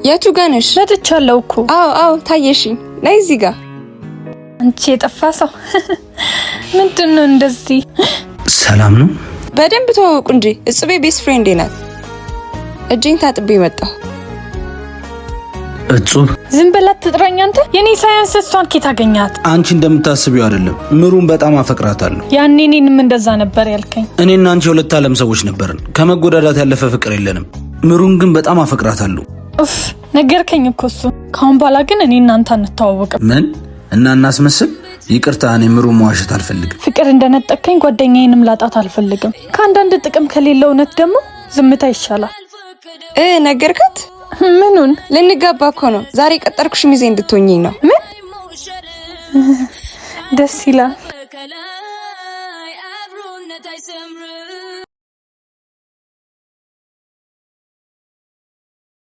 የቱ ጋ ነሽ? መጥቻለሁ እኮ። አዎ አዎ፣ ታየሽኝ። ነይ እዚህ ጋ። አንቺ የጠፋ ሰው ምንድን ነው እንደዚህ? ሰላም ነው? በደንብ ተዋወቁ እንጂ፣ እጹቤ best friend ኤ ናት። እጄን ታጥቤ መጣሁ። እጹብ። ዝም በላት ትጥራኝ። አንተ የኔ ሳያንስ እሷን ኬት አገኛት? አንቺ እንደምታስቢው አይደለም። ምሩን በጣም አፈቅራታለሁ። ያኔ እኔንም እንደዛ ነበር ያልከኝ። እኔና አንቺ የሁለት ዓለም ሰዎች ነበርን። ከመጎዳዳት ያለፈ ፍቅር የለንም። ምሩን ግን በጣም አፈቅራታለሁ። ኡፍ፣ ነገርከኝ እኮ እሱ። ከአሁን በኋላ ግን እኔ እናንተ አንተዋወቅም። ምን እና እናስመስል? ይቅርታ፣ እኔ ምሩን መዋሸት አልፈልግም። ፍቅር እንደነጠቅከኝ ጓደኛዬንም ላጣት አልፈልግም። ከአንዳንድ ጥቅም ከሌለው እውነት ደግሞ ዝምታ ይሻላል። ነገርካት? ምኑን? ልንጋባ እኮ ነው። ዛሬ ቀጠርኩሽ ሚዜ እንድትሆኚኝ ነው። ምን ደስ ይላል።